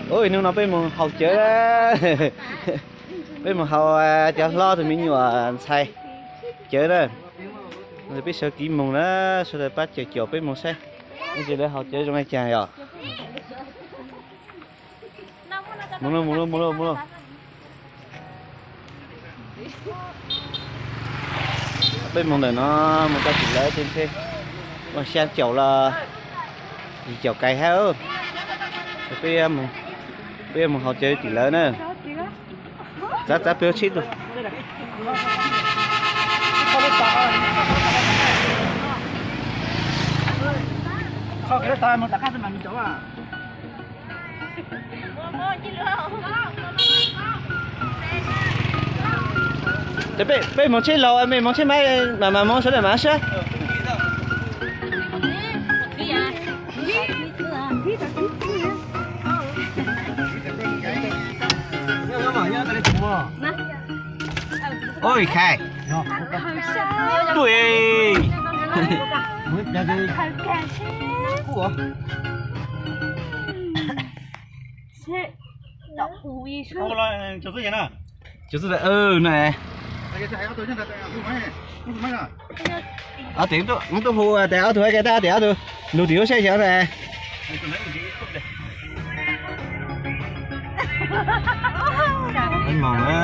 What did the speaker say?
Hnub no peb mus haus cawv, peb mus haus cov hlob tus me nyuam ntxhais cawv na. Peb sawv kev mus na, sawv daws pab caum caum peb mus saib, ntsis lawv haus cawv zoo li cas yom. Mus lauj, mus lauj, mus lauj, mus lauj. Peb mus ntawm no mus tau tim lawv ces ntshe muaj xya caum los yim caum kais hab. Peb yuav mus haus cawv tim lawv na. Txav txav peb tsheb rau. Peb mus tsheb laus, mej mus tsheb mab, mas mas mus sawv daws mas sab. Oj, khai. Tuj. Cov xwb na. Ob tug, muab tuaj hu tes ob tug, tes ob tug lug tim lub saib xyov na. Moos na.